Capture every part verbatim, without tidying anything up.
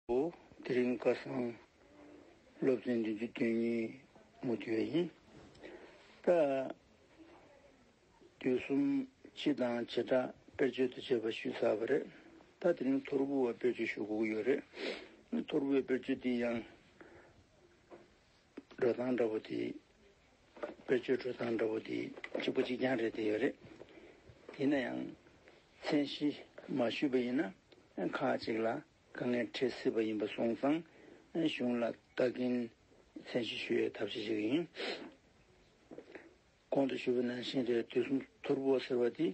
པོ་དེ་རིང་ཁ་སང་སློབ་ཚན་བདུན་ཅུ་དོན་གཉིས་མུ་མཐུད་ཡིན། ད་དུས་གསུམ་སྤྱི་དང་བྱེ་བྲག་དཔེར་བརྗོད་དུ་བྱས་པ་ཞུས་ཚར་བ་རེད། ད་དེ་རིང་ཐོར་བུ་བ་དཔེར་བརྗོད་ཞུ་དགོས་ཀྱི་ཡོད་རེད། ཐོར་བུ་བའི་དཔེར་བརྗོད་འདི་ཡང་འགྲོ་སྟངས་འདྲ་པོ་དེ། དཔེར་བརྗོད་འགྲོ་སྟངས་འདྲ་པོ་དེ་གཅིག་པ་གཅིག་རྐྱང་རེད་དེ་ཡོད་རེད། ཡིན་ན་ཡང་མཚན་གཞི་མ་ཞུས་པ་ཡིན་ན་ཁག་ཅིག་ལ་དཀའ་ངལ་འཕྲད་སྲིད་པ་ཡིན་པ་སོང་ཙང་གཞུང་ལ་ལྟ་གིན་མཚན་གཞི་ཞུ་ཡའི་ཐབས་ཤེས་བྱེད་ཀྱི་ཡིན། གོང་དུ་ཞུས་པ་ནང་བཞིན་རེད། དུས་གསུམ་ཐོར་བུ་བ་ཟེར་བ་དེ་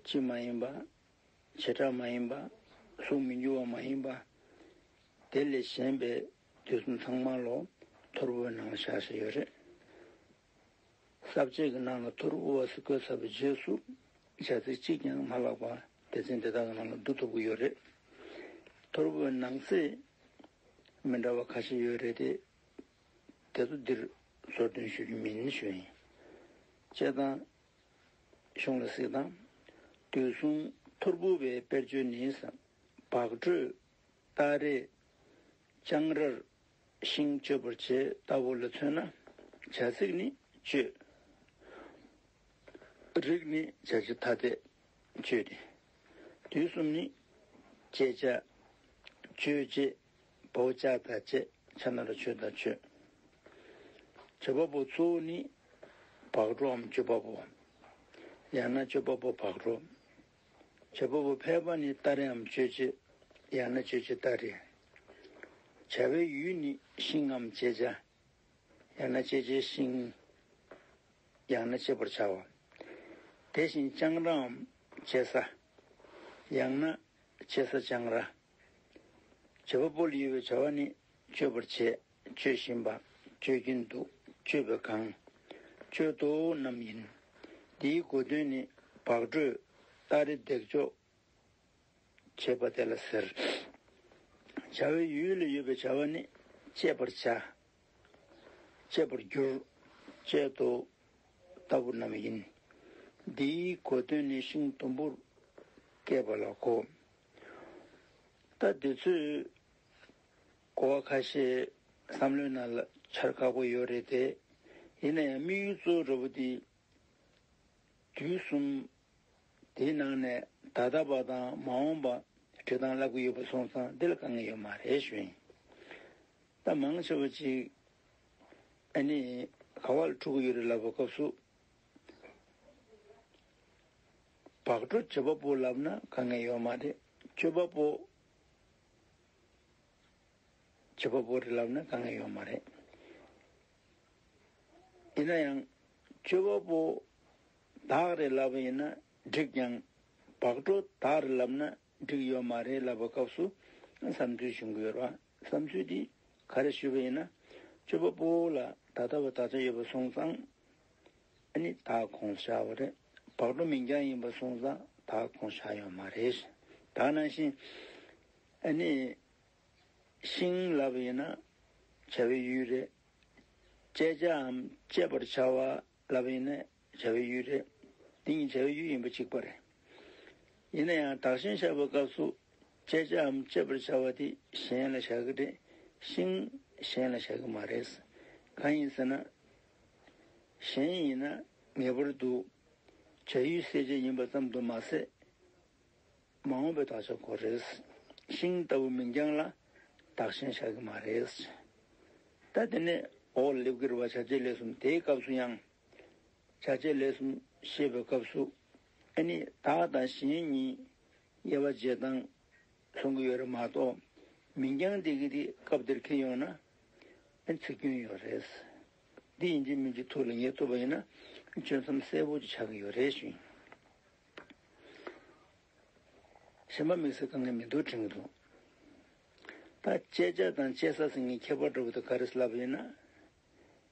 སྤྱི་མ་ཡིན་པ། བྱེ་བྲག་མ་ཡིན་པ། གཟུགས་མི་འགྱུར་བ་མ་ཡིན་པ། དེ་ལས་གཞན་པའི་དུས་གསུམ་ཚང་མ་ལོ་ཐོར་བུའི་ནང་བཞག་བཞག་ཡོད་རེད། ས་བཅད་ཀྱི་ནང་ལ་ཐོར་བུ་བ་ཟེར་བཀོད་ཚར་བའི་རྗེས་སུ་བྱ་ཚིག་གཅིག་ཀྱང་མ་ལྷག་པར་སྡེ་ཚན་དེ་དག་གི་ནང་ལ་བསྡུ་ཐུབ་ཀྱི་ཡོད་རེད། ཐོར་བུའི་ནང་གསེས་མི་འདྲ་བ་ཁ་ཤས་ཡོད་རེད་དེ། དེ་ཚོ་འདིར་ཟུར་འདོན་ཞུ་རྒྱུ་མིན་ཞུ་ཡིན། བྱས་ཙང་གཞུང་ལ་གཟིགས་དང་། དུས་གསུམ་ཐོར་བུ་བའི་དཔེར་བརྗོད་ནི། བག་གྲོས། སྟ་རེ། ལྕང་རར་ཤིང་གཅོད་པར་བྱེད་ལྟ་བུ་ལ་མཚོན་ན། བྱ་ཚིག་ནི་གཅོད། རིགས་ནི་བྱ་བྱེད་ཐ་དད་གཅོད་དེ། དུས་གསུམ་ནི་བཅད་བྱ། གཅོད་བྱེད། བའོ་བཅད་དང་བཅད། བྱ་ན་རོ་བཅོས་དང་གཅོད། བྱེད་པ་པོ་གཙོ་བོ་ནི་བག་གྲོའམ་སྤྱོད་པ་པོ། ཡང་ན་སྤྱོད་པ་པོ་བག་གྲོ། བྱེད་པ་པོ་ཕལ་པ་ནི་སྟ་རེའམ་གཅོད་བྱེད། ཡང་ན་གཅོད་བྱེད་སྟ་རེ། བྱ་བའི་ཡུལ་ནི་ཤིང་ངམ་བཅད་བྱ། ཡང་ན་བཅད་བྱའི་ཤིང་། ཡང་ན་བཅད་པར་བྱ་བ། དེ་བཞིན་ལྕང་རའམ་བཅད་ས། ཡང་ན་བཅད་ས་ལྕང་ར། བྱེད་པ་པོ་ལ་ཡོད་པའི་བྱ་བ་ནི་གཅོད་པར་བྱེད། གཅོད་བཞིན་པ། གཅོད་ཀྱིན་འདུག་གཅོད་པའི་གང་། གཅོད་དོ་རྣམས་ཡིན། འདིའི་གོ་དོན་ནི་བག་གྲོས། སྟ་རེ་འདེགས་འཇོག་བྱེད་པ་དེ་ལ་ཟེར། བྱ་བའི་ཡུལ་ལ་ཡོད་པའི་བྱ་བ་ནི་བཅད་པར་བྱ། བཅད་པར་འགྱུར། བཅད་དོ་ལྟ་བུ་རྣམས་ཡིན། འདིའི་གོ་དོན་ནི་ཤིང་དུམ་བུར་བཀལ་བ་ལ་གོ། ད་འདི་ཚོས་གོ་བ་ཁ་ཤས་བསམ་བློའི་ནང་ལ་འཆར་ཁག་པོ་ཡོད་རེད་དེ། ཡིན་ན་ཡང་དམིགས་ཡུལ་གཙོ་བོ་འདྲ་པོ་དེ། དུས་གསུམ་དེའི་ནང་ནས་ད་ལྟ་བ་དང་མ་འོངས་པ་འབྲི་སྟངས་ལབ་ཀྱི་ཡོད་པ་སོང་ཙང་འདི་ལ་དཀའ་ངལ་ཡོད་མ་རེད་ཞུ་ཡིན། ད་མང་ཆེ་བ་ཅིག་ཨ་ནི་ག་བ་ལ་འཁྲུག་གི་ཡོད་རེད་ལབ་པའི་སྐབས་སུ། བག་གྲོ་བྱེད་པ་པོ་ལབ་ན་དཀའ་ངལ་ཡོད་མ་རེད། སྤྱོད་པ་པོ། བྱེད་པ་པོ་རེད་ལབ་ན་དཀའ་ངལ་ཡོད་མ་རེད། ཡིན་ན་ཡང་། སྤྱོད་པ་པོ་བདག་རེད་ལབ་པ་ཡིན་ན་འགྲིག་ཀྱང་། བག་གྲོ་བདག་རེད་ལབ་ན་འགྲིག་ཡོད་མ་རེད་ལབ་པའི་སྐབས་སུ་བསམ་ཚུལ་བྱུང་གི་ཡོད་རེད་བ། བསམ་ཚུལ་འདི་ག་རེ་ཞུས་པ་ཡིན་ན། སྤྱོད་པ་པོ་ལ་ད་ལྟ་བ་དག་ཆ་ཡོད་པ་སོང་ཙང་། ཨ་ནི་བདག་ཁོངས་བཞག་པ་རེད། བག་གྲོ་མིང་རྐྱང་ཡིན་པ་སོང་ཙང་བདག་ཁོངས་བཞག་ཡོད་མ་རེད། ད་ནང་བཞིན་ཨ་ནི་ཤིང་ལབ་པ་ཡིན་ན་བྱ་བའི་ཡུལ་རེད། བཅད་བྱའམ་བཅད་པར་བྱ་བ་ལབ་པ་ཡིན་ན་བྱ་བའི་ཡུལ་རེད། འདི་གཉིས་བྱ་བའི་ཡུལ་ཡིན་པ་གཅིག་པ་རེད། ཡིན་ན་ཡང་བདག་གཞན་བཞག་པའི་སྐབས་སུ་བཅད་བྱའམ་བཅད་པར་བྱ་བ་དེ་གཞན་ལ་བཞག་གི་རེད། ཤིང་གཞན་ལ་བཞག་གི་མ་རེད། གང་ཡིན་ཟེར་ན། གཞན་ཡིན་ན་ངེས་པར་དུ་བྱ་ཡུལ་གསལ་བྱེད་ཡིན་པ་ཙམ་དུ་མ་ཟད། མ་འོངས་པའི་དག་ཆ་གོ་རེད། ཤིང་ལྟ་བུ་མིང་རྐྱང་ལ་བདག་གཞན་བཞག་གི་མ་རེད། ད་དེ་ནས་འོག་ལ་སླེབས་ཀྱི་རེད་བ། བྱ་བྱེད་ལས་གསུམ་དེའི་སྐབས་སུ་ཡང་། བྱ་བྱེད་ལས་གསུམ་བཤད་པའི་སྐབས་སུ། ཨ་ནི་བདག་དང་གཞན་གཉིས་དབྱེ་བ་འབྱེད་སྟངས་མཚོན་གྱི་ཡོད་རེད་མ་གཏོགས། མིང་རྐྱང་དེ་གི་དེ་སྐབས་འདིར་འཁེལ་ཡོང་ན་ཨ་ནི་ཚིག་སྐྱོན་ཡོད་རེད། འདི་ཡིན་གཅིག་མིན་གཅིག་ཐུགས་ལ་ངེས་ཐུབ་པ་ཡིན་ན་གཅོད་མཚམས་གསལ་པོ་ཅིག་ཆགས་ཀྱི་ཡོད་རེད་ཞུ་ཡིན། གཞན་པ་དམིགས་བསལ་དཀའ་ངལ་མི་འདུག་དྲན་གྱི་འདུག་ད་བཅད་བྱ་དང་བཅད་ས་ཟེར་མཁན་ཁྱད་པར་འདྲ་པོ་དེ་ག་རེ་ལབ་ཡིན་ན།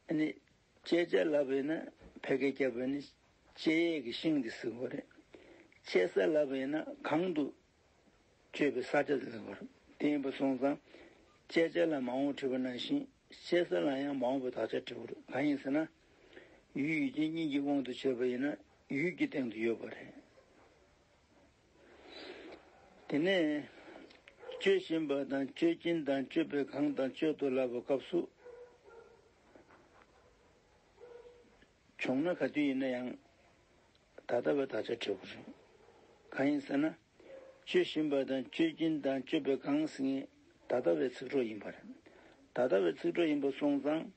ཨ་ནི། བཅད་བྱ་ལབ་ཡིན་ན་ཕལ་སྐད་རྒྱབ་པ་ནི་བཅད་ཡས་ཀྱི་ཤིང་དེ་ཟེར་དགོས་རེད། བཅད་ས་ལབ་ཡིན་ན་གང་དུ་གཅོད་པའི་ས་ཆ་དེ་ཟེར་དགོས་རེད། དེ་ཡིན་པ་སོང་ཙང་བཅད་བྱ་ལ་མ་འོངས་བྲིས་པ་ནང་བཞིན་བཅད་ས་ལ་ཡང་མ་འོངས་པའི་དག་ཆ་བྲིས་དགོས་རེད། གང་ཡིན་ཟེར་ན། ཡུལ་ཡུལ་ཅན་གཉིས་ཀྱི་དབང་དུ་བྱས་པ་ཡིན་ན་ཡུལ་གྱི་སྟེང་དུ་ཡོད་པ་རེད། དེ་ནས། སྤྱོད་བཞིན་པ་དང་སྤྱོད་ཀྱིན་དང་སྤྱོད་པའི་གང་དང་སྤྱོད་དུ་ལབ་པའི་སྐབས་སུ། བྱུང་ན་ག་དུས་ཡིན་ན་ཡང་ད་ལྟ་བའི་དག་ཆ་འབྲི་དགོས་རེད། གང་ཡིན་ཟེར་ན། སྤྱོད་བཞིན་པ་དང་སྤྱོད་ཀྱིན་དང་སྤྱོད་པའི་གང་ཟེར་མཁན་ད་ལྟ་བའི་ཚིག་གྲོགས་ཡིན་པ་རེད། ད་ལྟ་བའི་ཚིག་གྲོགས་ཡིན་པ་སོང་ཙང་།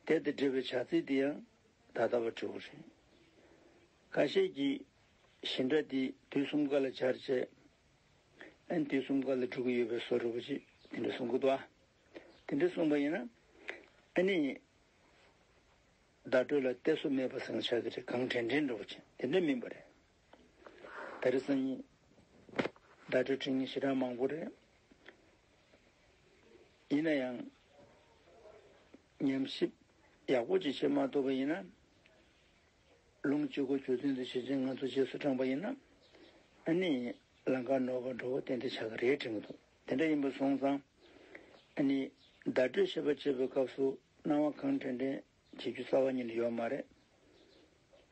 དེ་དང་འབྲེལ་བའི་བྱ་ཚིག་དེ་ཡང་ད་ལྟ་བ་འབྲི་དགོས་རེད། ཁ་ཤས་ཀྱིས་བཞིན་སྒྲ་དེ་དུས་གསུམ་ཀ་ལ་སྦྱར་བྱས། ཨན་དུས་གསུམ་ཀ་ལ་འགྲོ་གི་ཡོད་པའི་བཟོ་འདྲ་པོ་ཅིག་དེ་འདྲ་གསུང་གི་འདུག་ཨ། དེ་འདྲ་གསུངས་པ་ཡིན་ན། ཨ་ནི། བརྡ་སྤྲོད་ལ་གཏད་སོ་མེད་པ་ཟེར་ན་ཆགས་ཀྱི་རེད། གང་དྲན་དྲན་འདྲ་པོ་ཅིག་དེ་འདྲ་མིན་པ་རེད། དེ་རིང་སང་ཉིན་བརྡ་སྤྲོད་འབྲི་མཁན་ཞེ་དྲག་མང་པོ་རེད། ཡིན་ན་ཡང་། ཉམས་ཞིབ་ཡག་པོ་ཅིག་བྱེད་མ་ཐུབ་པ་ཡིན་ན། ལུང་གཅིག་གོ་རྒྱུ་མཚན་དུ་བྱེད་ཅིང་ང་ཚོ་རྗེས་སུ་འབྲངས་པ་ཡིན་ན། ཨ་ནི། ལམ་ཁ་ནོར་བ་འགྲོ་བ་ཏན་ཏན་ཆགས་ཀྱི་རེད་དྲན་གྱི་འདུག་དེ་འདྲ་ཡིན་པ་སོང་ཙང་། ཨ་ནི། བརྡ་སྤྲོད་བྱེད་པ་བྱེད་པའི་སྐབས་སུ་སྣང་བ་གང་དྲན་དྲན་བྱེད་རྒྱུ་རྩ་བ་ཉིད་ནས་ཡོད་མ་རེད།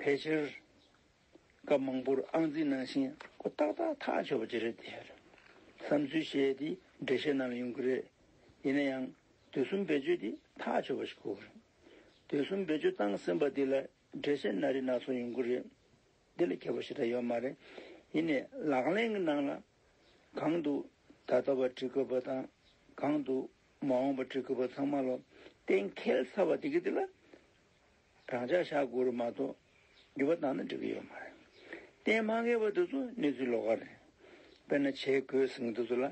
ཕལ་ཆེར། སྐབས་མང་པོར་ཨང་རྩིས་ནང་བཞིན་ཁོ་ཏག་ཏག་ཐག་ཆོད་པ་ཅིག་རེད་དེ། བསམ་ཚུལ་བཤད་དེ་འགྲེལ་བཤད་ནང་ལ་ཡོང་གི་རེད། ཡིན་ན་ཡང་དུས་གསུམ་བེད་སྤྱོད་དེ་ཐག་ཆོད་པ་ཞིག་དགོས་ཀྱི་རེད། དུས་གསུམ་བེད་སྤྱོད་བཏང་ཟིན་པ་དེ་ལ་འགྲེལ་བཤད་སྣ་རེ་སྣ་ཚོགས་ཡོང་གི་རེད། འདི་ལ་ཁྱད་པར་ཞེ་དྲག་ཡོད་མ་རེད། ཡིན་ནའི་ལག་ལེན་གྱི་ནང་ལ་གང་དུ་ད་ལྟ་བ་འབྲི་དགོས་པ་དང་གང་དུ་མ་འོངས་པ་འབྲི་དགོས་པ་ཚང་མ་ལ་གཏན་འཁེལ་ཚར་བ་དེ་གི་དེ་ལ། རང་འཇགས་བཞག་དགོས་རེད་མ་གཏོགས་འགྱུར་བ་བཏང་ན་འགྲིག་གི་ཡོད་མ་རེད། གཏན་མ་འཁེལ་བ་དེ་ཚོ་གནས་ཚུལ་ལོགས་ཀ་རེད། དཔེར་ན་བྱེད་དགོས་ཟེར་མཁན་དེ་ཚོ་ལ་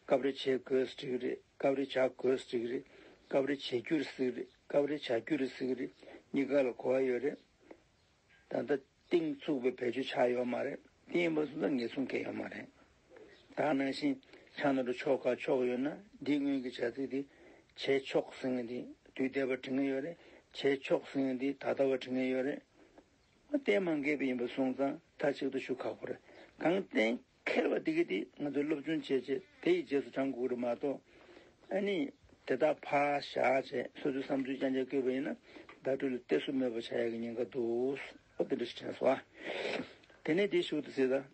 སྐབས་རེ་བྱེད་དགོས་ཟེར་གྱི་རེད། སྐབས་རེ་བྱ་དགོས་ཟེར་གྱི་རེད། སྐབས་རེ་བྱེད་རྒྱུ་རེད་ཟེར་གྱི་རེད། སྐབས་རེ་བྱ་རྒྱུ་རེད་ཟེར་གྱི་རེད། གཉིས་ཀ་ལ་གོ་བ་ཡོད་རེད། ད་ལྟ་གཏིང་ཚུགས་པའི་བེད་སྤྱོད་ཆགས་ཡོད་མ་རེད། དེ་ཡིན་པ་སོང་ཙང་ངེས་བཟུང་གལ་ཡོད་མ་རེད། ད་ནང་བཞིན་ཕྱག་ན་རུ་ཆོ་ག་ཆོག་ཡོད་ན་འདིའི་སྔོན་གྱི་བྱ་ཚིག་འདི་བྱས་ཆོག་ཟེར་མཁན་འདི་དུས་འདས་པ་འབྲི་མཁན་ཡོད་རེད། བྱས་ཆོག་ཟེར་མཁན་འདི་ད་ལྟ་བ་འབྲི་མཁན་ཡོད་རེད། གཏན་མ་འཁེལ་བ་ཡིན་པ་སོང་ཙང་མཐའ་གཅིག་ཏུ་ཞུ་ཁག་པོ་རེད། གང་གཏན་འཁེལ་བ་དེ་གི་དེ་ང་ཚོས་སློབ་སྦྱོང་བྱས་བྱས་དེ་ཡི་རྗེས་སུ་འབྲང་དགོས་རེད་མ་གཏོགས། ཨ་ནི། དེ་དག་ཕར་བཞག་བྱས་སོ་སོའི་བསམ་ཚུལ་རྐྱང་རྐྱང་བཀོད་པ་ཡིན་ན་བརྡ་སྤྲོད་ལ་གཏད་སོ་མེད་པ་ཆགས་ཡག་གི་ཉེན་ཁ་འདུག་ཨོ་དེ་འདྲ་ཞིག་དྲན་སོང་ཨ། དེ་ནས་དེའི་གཞུག་ཏུ་ཟེར་ད།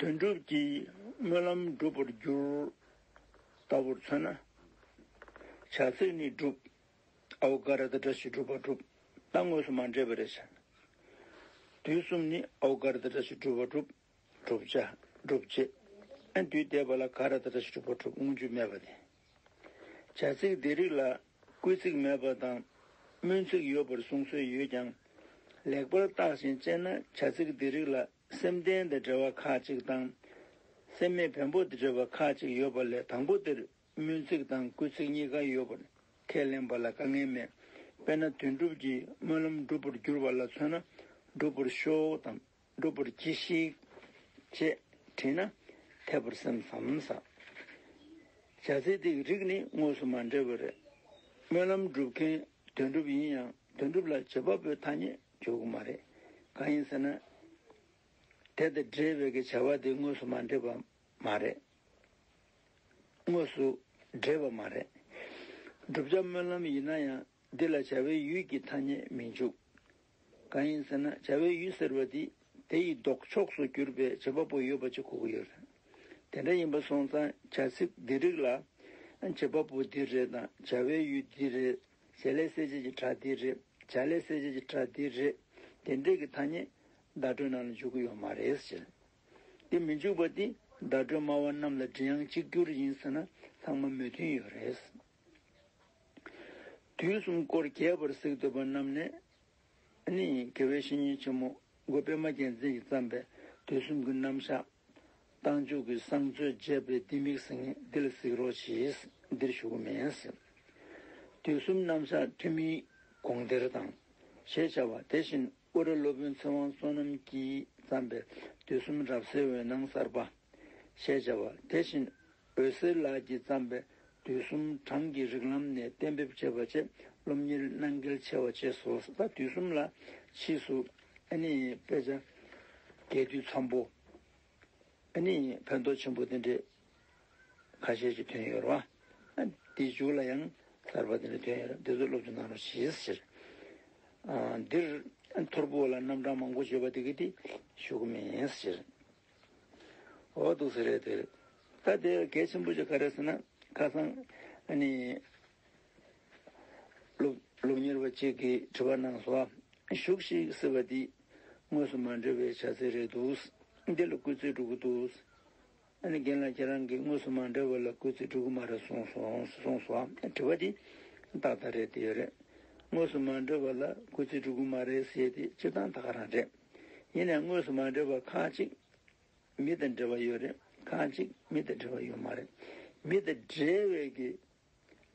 དོན་གྲུབ་ཀྱིས་སྨོན་ལམ་འགྲུབ་པར་འགྱུར། ལྟ་བུར་མཚོན་ན། བྱ་ཚིག་ནི་འགྲུབ། ཨའོ་ག་ར་བཏགས་སྒྲ་ཞབས་ཀྱུ་འགྲུབ་པ་འགྲུབ། ད་དངོས་སུ་མ་འདྲེས་པ་རེད་ཤག་དུས་གསུམ་ནི་ཨའོ་ག་ར་བཏགས་སྒྲ་ཞབས་ཀྱུ་འགྲུབ་པ་འགྲུབ། བསྒྲུབ་བྱ། བསྒྲུབ་བྱེད། ཨ་དུས་འདས་པ་ལ་ག་ར་བཏགས་སྒྲ་ཞབས་ཀྱུ་འགྲུབ་པ་འགྲུབ་སྔོན་འཇུག་མེད་པ་དེ། བྱ་ཚིག་འདི་རིགས་ལ་སྐུལ་ཚིག་མེད་པ་དང་སྨོན་ཚིག་ཡོད་པར་གསུང་སྲོལ་ཡོད་ཀྱང་། ལེགས་པར་བརྟག་ཅིང་དཔྱད་ན་བྱ་ཚིག་འདི་རིགས་ལ་སེམས་ལྡན་དང་འབྲེལ་བ་ཁག་ཅིག་དང་། སེམས་མེད་བེམ་པོ་དང་འབྲེལ་བ་ཁག་ཅིག་ཡོད་པ་ལས་དང་པོ་དེར་སྨོན་ཚིག་དང་སྐུལ་ཚིག་གཉིས་ཀ་ཡོད་པར་ཁས་ལེན་པ་ལ་དཀའ་ངལ་མེད། དཔེར་ན་དོན་གྲུབ་ཀྱིས་སྨོན་ལམ་འགྲུབ་པར་འགྱུར་བ་ལ་མཚོན་ན་འགྲུབ་པར་ཤོག་དང་། འགྲུབ་པར་གྱིས་ཤིག་ཅེས་བྲིས་ན་འཐད་པར་སེམས་སམ་ཟེར། བྱ་ཚིག་དེའི་རིགས་ནི་དངོས་སུ་མ་འདྲེས་པ་རེད། སྨོན་ལམ་སྒྲུབ་མཁན་དོན་གྲུབ་ཡིན་ཡང་དོན་གྲུབ་ལ་བྱེད་པ་པོའི་ཐ་སྙད་འཇོག་གི་མ་རེད། གང་ཡིན་ཟེར་ན། དེ་དང་འབྲེལ་བའི་གི་བྱ་བ་དེ་དངོས་སུ་མ་འདྲེས་པ་མ་རེད། དངོས་སུ་འདྲེས་པ་མ་རེད། བསྒྲུབ་བྱ་སྨོན་ལམ་ཡིན་ན་ཡང་འདི་ལ་བྱ་བའི་ཡུལ་གྱི་ཐ་སྙད་མི་འཇུག་གང་ཡིན་ཟེར་ན་བྱ་བའི་ཡུལ་ཟེར་བ་འདི་དེ་ཡི་ལྡོག་ཕྱོགས་སུ་གྱུར་པའི་བྱེད་པ་པོ་ཡོད་པ་ཅིག་གོ་གི་ཡོད་རེད། དེ་འདྲ་ཡིན་པ་སོང་ཙང་བྱ་ཚིག་འདི་རིགས་ལ་བྱེད་པ་པོ་འདི་རེད་དང་བྱ་བའི་ཡུལ་འདི་རེད། བྱེད་ལས་གསལ་བྱེད་ཀྱི་སྒྲ་འདི་རེད། བྱ་ལས་གསལ་བྱེད་ཀྱི་སྒྲ་འདི་རེད། དེ་འདྲས་ཀྱི་ཐ་སྙད་བརྡ་སྤྲོད་ནང་ལ་འཇུག་གི་ཡོད་མ་རེད་ཟེར། འདི་མི་འཇུག་པ་འདི་བརྡ་སྤྲོད་སྨྲ་བ་རྣམས་ལ་མགྲིན་དབྱངས་གཅིག་གྱུར་ཡིན་ཟེར་ན་ཚང་མ་མོས་མཐུན་ཡོད་རེད། དུས་གསུམ་སྐོར་རྒྱས་པར་གཟིགས་འདོད་པ་རྣམས་ནས་ནི་དགེ་བའི་བཤེས་གཉེན་ཆེན་མོ་མགོན་པདྨ་རྒྱལ་མཚན་གྱིས་བརྩམས་པའི་དུས་གསུམ་གྱི་རྣམ་གཞག་རྟགས་འཇུག་གི་གསང་མཛོད་འབྱེད་པའི་ལྡེ་མིག་ཟེར་མཁན་འདི་ལ་གཟིགས་རོགས་གྱིས། འདིར་ཞུ་གི་མིན། དུས་གསུམ་རྣམ་གཞག་འཁྲུལ་མེད་དགོངས་གཏེར་དང་། ཞེས་བྱ་བ་དེ་བཞིན་དབུ་རྭ་སློབ་དཔོན་ཚེ་དབང་བསོད་ནམས་ཀྱིས་བརྩམས་པའི་དུས་གསུམ་རབ་གསལ་འོད་སྣང་གསར་པ། ཞེས་བྱ་བ་དེ་བཞིན་འོད་ཟེར་ལགས་ཀྱིས་བརྩམས་པའི་དུས་གསུམ་གྲངས་ཀྱི་རིགས་ལམ་ནས་གཏན་འབེབས་བྱས་པ་བཅས་སློབ་གཉེར་གནང་གལ་ཆེ་བ་བཅས་སོ། ད་དུས་གསུམ་ལ་ཕྱིས་སུ་ཨ་ནི་དཔེ་ཆ་རྒྱས་བསྡུས་འཚམ་པོ། ཨ་ནི་ཕན་ཐོགས་ཆེན་པོ་དེ་འདྲས་ཁ་ཤས་ཤིག་ཐོན་ཡོད་རེད་བ། ཨ་དེའི་མཇུག་ལ་ཡང་གསར་པ་དེ་འདྲས་ཐོན་ཡོད་རེད། དེ་ཚོ་སློབ་སྦྱོང་གནང་རོགས་ཞེས་ཟེར། ཨ་འདིར་ཨ་ཐོར་བུ་ལ་རྣམ་གྲངས་མང་པོ་བརྗོད་པ་དེ་གི་དེ་ཞུ་གི་མིན་ཟེར། འོ་འདུག་ཟེར་རེད་དེ། ད་དེ་གལ་ཆེན་པོ་ཅིག་ག་རེ་ཟེར་ན། ཁ་སང་ཨ་ནི་སློབ་སློབ་གཉེར་བ་གཅིག་གིས་དྲི་བ་གནང་སོང་། གཞུག་ཞིག་ཟེར་བ་འདི་དངོས་སུ་མ་འབྲེལ་བའི་བྱ་ཚིག་རེད་འདུག། འདི་ལ་སྐུལ་ཚིག་འགྲོ་གི་འདུག། ཨ་ནི་རྒན་ལགས་ཁྱེད་རང་གིས་དངོས་སུ་མ་འབྲེལ་བ་ལ་སྐུལ་ཚིག་འགྲོ་གི་མ་རེད་གསུངས་སོང་གསུངས་སོང་། དྲི་བ་འདི་ཏག་ཏག་རེད་དེ་ཡོད་རེད། དངོས་སུ་མ་འབྲེལ་བ་ལ་སྐུལ་ཚིག་འགྲོ་གི་མ་རེད་ཟེར་དེ་སྤྱིར་བཏང་ད་ག་རང་རེད། ཡིན་ནའི་དངོས་སུ་མ་འབྲེལ་བ་ཁག་ཅིག་མི་དང་འབྲེལ་བ་ཡོད་རེད། ཁག་ཅིག་མི་དང་འབྲེལ་བ་ཡོད་མ་རེད། མི་དང་འབྲེལ་བའི་གི་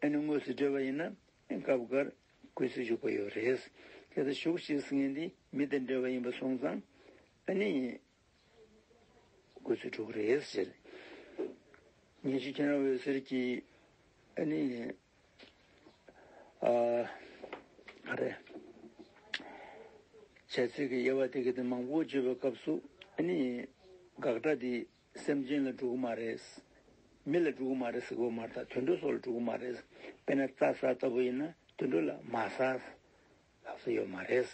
ཨ་ནི་དངོས་སུ་འབྲེལ་བ་ཡིན་ན་སྐབས་འགར་སྐུལ་ཚིག་འཇུག་པ་ཡོད་རེད། དེ་ལྟར་གཞུག་ཞིག་ཟེར་མཁན་འདི་མི་དང་འབྲེལ་བ་ཡིན་པ་སོང་ཙང་ཨ་ནི་སྐུལ་ཚིག་འགྲོ་གི་རེད་ཟེར། ཉན་ཞིབ་ཁྱེད་རང་འོད་ཟེར་གྱིས་ཨ་ནི་ཨ་ག་རེ། བྱ་ཚིག་གི་དབྱེ་བ་དེ་གི་དེ་མང་པོ་བརྗོད་པའི་སྐབས་སུ་ཨ་ནི་དགག་སྒྲ་འདི་སེམས་ཅན་ལ་འགྲོ་གི་མ་རེད། མི་ལ་འགྲོ་གི་མ་རེད་ཟེར་གོ་མ་རེད། ད་དུད་འགྲོ་སོགས་ལ་འགྲོ་གི་མ་རེད། དཔེར་ན་རྩྭ་ཟ་ལྟ་བུ་ཡིན་ན་དུད་འགྲོ་ལ་མ་ཟ་ལབ་ས་ཡོད་མ་རེད།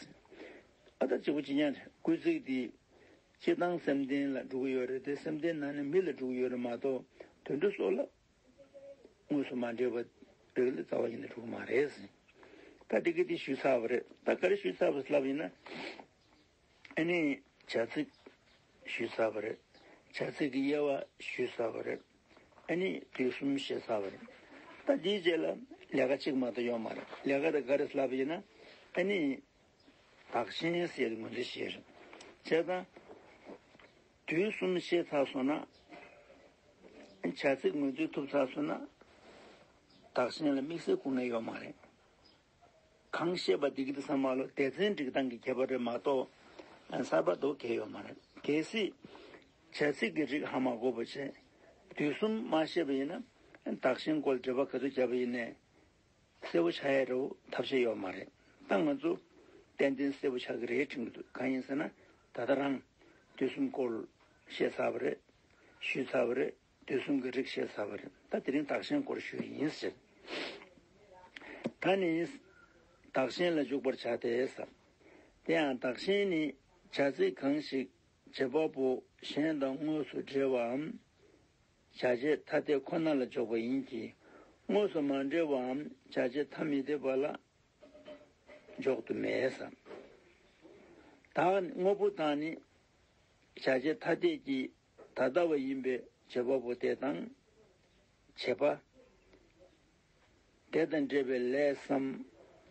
ཨ་ད་གཅིག་པུ་གཅིག་རྐྱང་རེད། སྐུལ་ཚིག་འདི་སྤྱིར་བཏང་སེམས་ལྡན་ལ་འགྲོ་གི་ཡོད་རེད་དེ། སེམས་ལྡན་ནང་ནས་མི་ལ་འགྲོ་གི་ཡོད་རེད་མ་གཏོགས་དུད་འགྲོ་སོགས་ལ་དངོས་སུ་མ་འབྲེལ་བ་རིགས་ལ་རྩ་བ་ཉིད་ནས་འགྲོ་གི་མ་རེད། ད་འདི་གི་འདི་ཞུས་ཚར་བ་རེད། ད་ག་རེ་ཞུས་ཚར་བ་ལབ་ཡིན་ན། ཨ་ནི་བྱ་ཚིག་ཞུས་ཚར་བ་རེད། བྱ་ཚིག་གི་དབྱེ་བ་ཞུས་ཚར་བ་རེད། ཨ་ནི་དུས་གསུམ་བཤད་ཚར་བ་རེད། ད་འདིའི་རྗེས་ལ་ལས་ཀ་གཅིག་མ་གཏོགས་ཡོད་མ་རེད། ལས་ཀ་དེ་ག་རེ་ལབ་ཡིན་ན། ཨ་ནི་བདག་གཞན་ཟེར་ཡ་དེ་ངོས་འཛིན་བྱེད་རེད། བྱས་ཙང་དུས་གསུམ་བཤད་ཚར་སོང་ན། བྱ་ཚིག་ངོས་འཛིན་ཐུབ་ཚར་སོང་ན། བདག་གཞན་ལ་དམིགས་བསལ་ཁུངས་སྣེ་ཡོད་མ་རེད། གང་བཤད་པ་འདི་གི་འདི་ཚང་མ་ལོ་སྡེ་ཚན་སྒྲིག་སྟངས་ཀྱི་ཁྱད་པར་རེད་མ་གཏོགས་གསར་པ་འདུག་གལ་ཡོད་མ་རེད། གལ་སྲིད་བྱ་ཚིག་གི་རིགས་ཧ་མ་གོ་བ་བྱས། དུས་གསུམ་མ་བཤད་པ་ཡིན་ན་བདག་གཞན་སྐོར་འགྲེལ་པ་ག་ཚོད་བརྒྱབ་པ་ཡིན་ནའི་གསལ་པོ་ཆགས་ཡ་འདྲ་བོ་ཐབས་ཤེས་ཡོད་མ་རེད། ད་ང་ཚོ་ཏན་ཏན་གསལ་པོ་ཆགས་ཀྱི་རེད་དྲན་གྱི་འདུག། གང་ཡིན་ཟེར་ན་ད་ལྟ་རང་དུས་གསུམ་སྐོར་བཤད་ཚར་བ་རེད། ཞུས་ཚར་བ་རེད། དུས་གསུམ་གྱི་རིགས་བཤད་ཚར་བ་རེད། ད་དེ་རིང་བདག་གཞན་སྐོར་ཞུ་ཡི་ཡིན་ཟེར། ད་ནི་བདག་གཞན་ལ་འཇུག་པར་བྱ་སྟེ་ཟེར། དེ་ཡང་བདག་གཞན་ནི་བྱ་ཚིག་གང་ཞིག་བྱེད་པ་པོ་གཞན་དང་དངོས་སུ་འབྲེལ་བའམ། བྱ་བྱེད་ཐ་དད་ཁོ་ན་ལ་འཇོག་པ་ཡིན་གྱི། དངོས་སུ་མ་འབྲེལ་བའམ་བྱ་བྱེད་ཐ་མི་དད་པ་ལ་འཇོག་ཏུ་མེད་ཟེར། དག་དངོས་པོ་དག་ནི་བྱ་བྱེད་ཐ་དད་ཀྱི་ད་ལྟ་བ་ཡིན་པས་བྱེད་པ་པོ་དེ་དང་། བྱེད་པ། དེ་དང་འབྲེལ་བའི་ལས་སམ།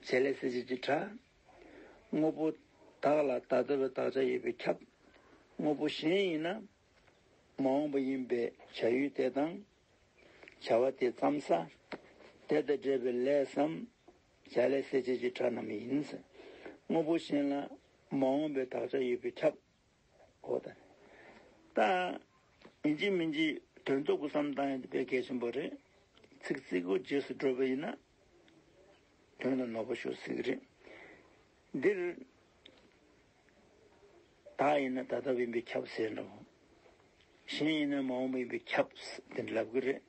བྱེད་ལས་ཟེར་བྱེད་ཀྱི་སྒྲ། དངོས་པོ་དག་ལ་ད་ལྟ་བའི་དག་ཆ་ཡོད་པས་ཁྱབ། དངོས་པོ་གཞན་ཡིན་ན། མ་འོངས་པ་ཡིན་པས་བྱ་ཡུལ་དེ་དང་། བྱ་བ་དེ་ཙམ་ས། དེ་དང་འབྲེལ་བའི་ལས་སམ། བྱ་ལས་ཟེར་བྱེད་ཀྱི་སྒྲ་རྣམས་ཡིན། དངོས་པོ་གཞན་ལ་མ་འོངས་པའི་དག་ཆ་ཡོད་པས་ཁྱབ། འོ་ད། ད། ཡིན་གཅིག་མིན་གཅིག་དོན་རྟོགས་པ་བསམ་བཏང་ཡ་དེ་དཔེ་གལ་ཆེན་པོ་རེད། ཚིག་གཅིག་པོ་རྗེས་སུ་འགྲོ་བ་ཡིན་ན། དོན་ལ་ནོར་བ་ཤོར་སྲིད་ཀྱི་རེད། འདིར། བདག་ཡིན་ན་ད་ལྟ་བ་ཡིན་པས་ཁྱབ་ཟེར་འདྲ་བོ། གཞན་ཡིན་ན་མ་འོངས་པ་ཡིན་པས་ཁྱབ། དེ་འདྲ་ལབ་ཀྱི་རེད།